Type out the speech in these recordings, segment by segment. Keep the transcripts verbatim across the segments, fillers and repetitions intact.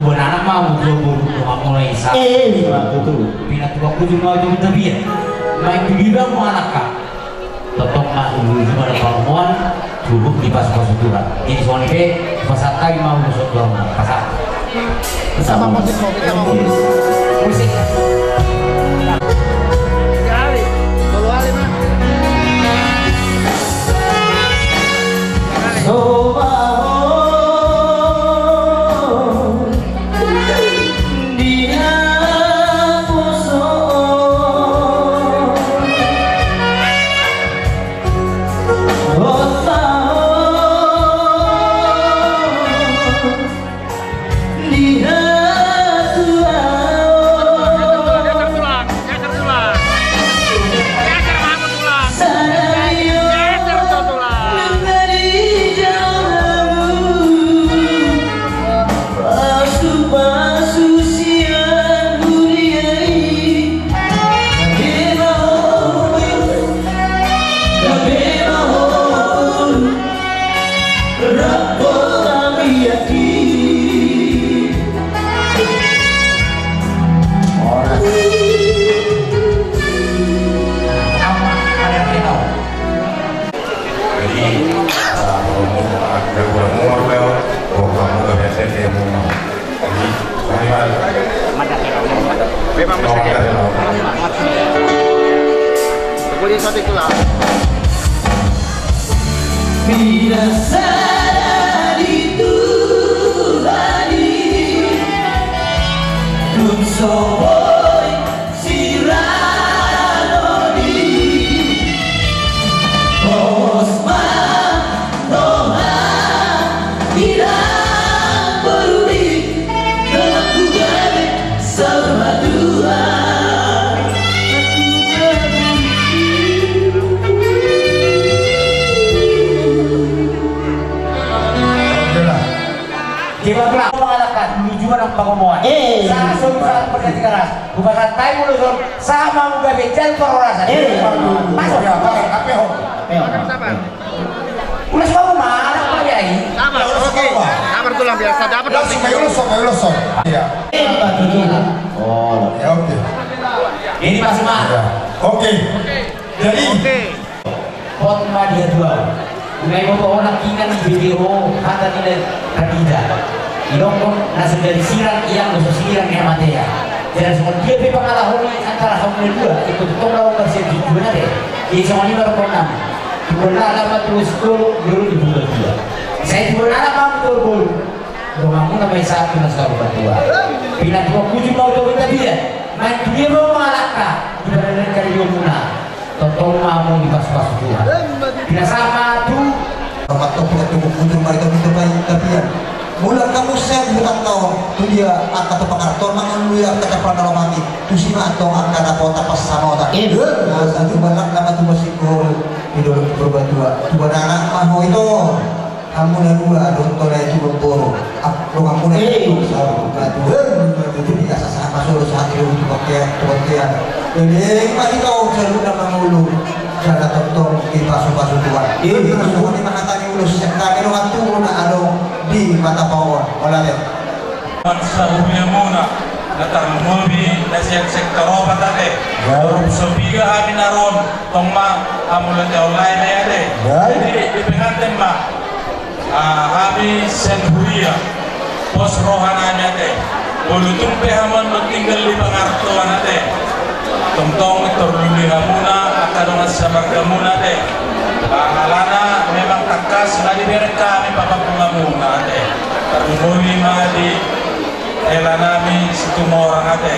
Bona anak ma, mutu boru, boha mula isa. Eh, ima tutu. Pinantuka kujung ma itu kita biar. Main kuliban mo anak ka. Totong ma, ujung ada pamoan. Tubuh dipasupasu Tuhan. Jadi songon i pe, pasahat hami ma ulos on tu hamuna. Pasahat. Sama musik, sama musik. Musik. Jadi, eh, gangguan umur, Bel. Oh, kamu gak biasa kayak mau. Jadi, bagaimana? Memang bisa ya. Kemudian satu itulah. Pinasada di Tuhan i, dung so boi sirang on i. Pos ma roha di na boru i, dohot tu gabe saur matua. Oke lah. Coba pulang mangalangka, dulu juga nang pagomoan. Eh. Sa-, so-, sa-, bekerja keras. Hupasahat hami ulos on, sahat ma hamu gabe jala parhorasan. Eh. Masuk. Ya, pakai, pakai, ho. Pakai, ho. Ulos ma hamu, anak pakai. Sabar, oke. Sabar, tulang, biar sa dapat. Langsung, ulos on, ulos on. Iya. Eh, Pak Tujuh. Oh. Ya, oke. Ini Mas Umar. Ya. Oke. Jadi, oke. Hot ma di hatuaon. Unang boto on nangkiningan di B T O hata ni na tardida. Didok on na so jadi sirang, iang do so sirang, ninna Matea. Jala songon dia pe pangalaho ni antara hamu na dua, ingkon tongtong laho marsian tujuan ate. Jadi songon i ma dohonon nami. Tubuan anak ma tubuan sitolu, jolo ni Purbatua. Sai tubuan anak ma hamu tu boru. Donganmuna ma i sahat tu na saur matua. Pinatupa hujur ma tu toru tapian. Main tu dia ma mangalangka di padan ni karejonmuna. Tongtong ma hamu dipasupasu Tuhan. Pinasahat ma tu. Mantong pinatupa hujur ma di toru tapian. Mulak hamu sian hutanta on tu dia angka tu pangarahutna, mangolu angka tu panaromati. Tusi ma antong angka na poda pansamotan. Iya. Asa tubuan anak nama tubuan singkoru di dolok Purbatua. Tubuan anak ma ho ito. Hamu na dua, adong tole tu boru. Ah, donganmuna i, eh, saur matua. Jadi asa sahat ma solu, sahat tu bontean, tu bontean. Jadi, mari tong saluhutna mangolu. Jala tongtong dipasupasu Tuhan. Eh. Jadi, songon i ma hata ni ulos sian hami dongan tubu na adong di Matapaon. Olo, ate. Sahat ma di hamuna, na tarlumobi na sian sektor opat ate. Ya. Boru Sopiga hami na ro on, tong ma hamu lae, ate, on lae ma i ate. Ya. Jadi, diperingati ma, ah, hami sian huria, pos roha nami ate. Molo tung pe hamu on tinggal di pangarahutna ate. Tongtong tarlumobi hamuna, angka dongan samargamuna ate. Alana memang tangkas na dibereng hami papapungu hamuna ate. Tarlumobi ma di hela nami Situmorang ate.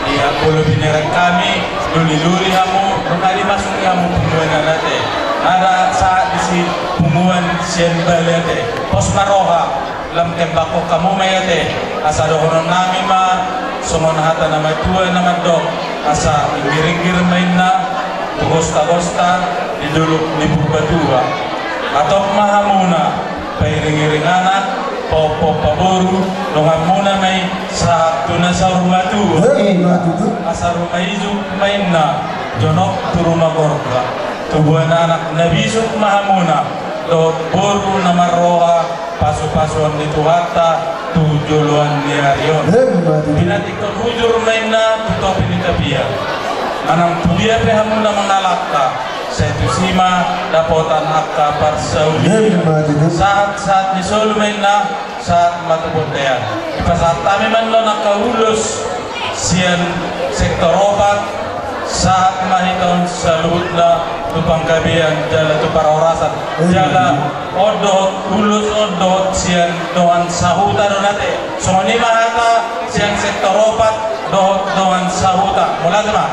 Ia molo binereng hami, luli-luli hamu, nunga dimasungi hamu punguan ate. Nada sahat disi punguan sian bale ate. Pos ma roha. Lam tembakhon hamu ma i ate, asa dohonon nami ma songon hata na matua na mandok, asa inggir-inggir ma inna tu hosta-hosta di dolok ni Purbatua. Hatop ma hamuna, pairing-iring anak, paompom paboru, donganmuna ma i sahat tu na saur matua. Eh, matua. Asa ruma ijuk ma inna, jonok tu ruma gorga. Tubuan anak na bisuk ma hamuna, dohot boru na marroha, pasu-pasuon ni Tuhanta tu joloan ni ari on. Emma tutu. Pinantikhon hujur ma inna tu topi ni tapian. Manang tu dia pe hamuna mangalangka, Sai tusi ma dapotan angka parsaulian. Sahat-sahat ni solu ma inna, sahat ma tu bontean. Dipasahat hami ma inna angka ulos sian sektor opat, sahat ma hita on saluhutna tu panggabean jala tu parhorasan. Jala on dohot ulos on dohot sian dongan sahuta do nate. Songon i ma hata sian sektor opat dohot dongan sahuta. Mauliate ma.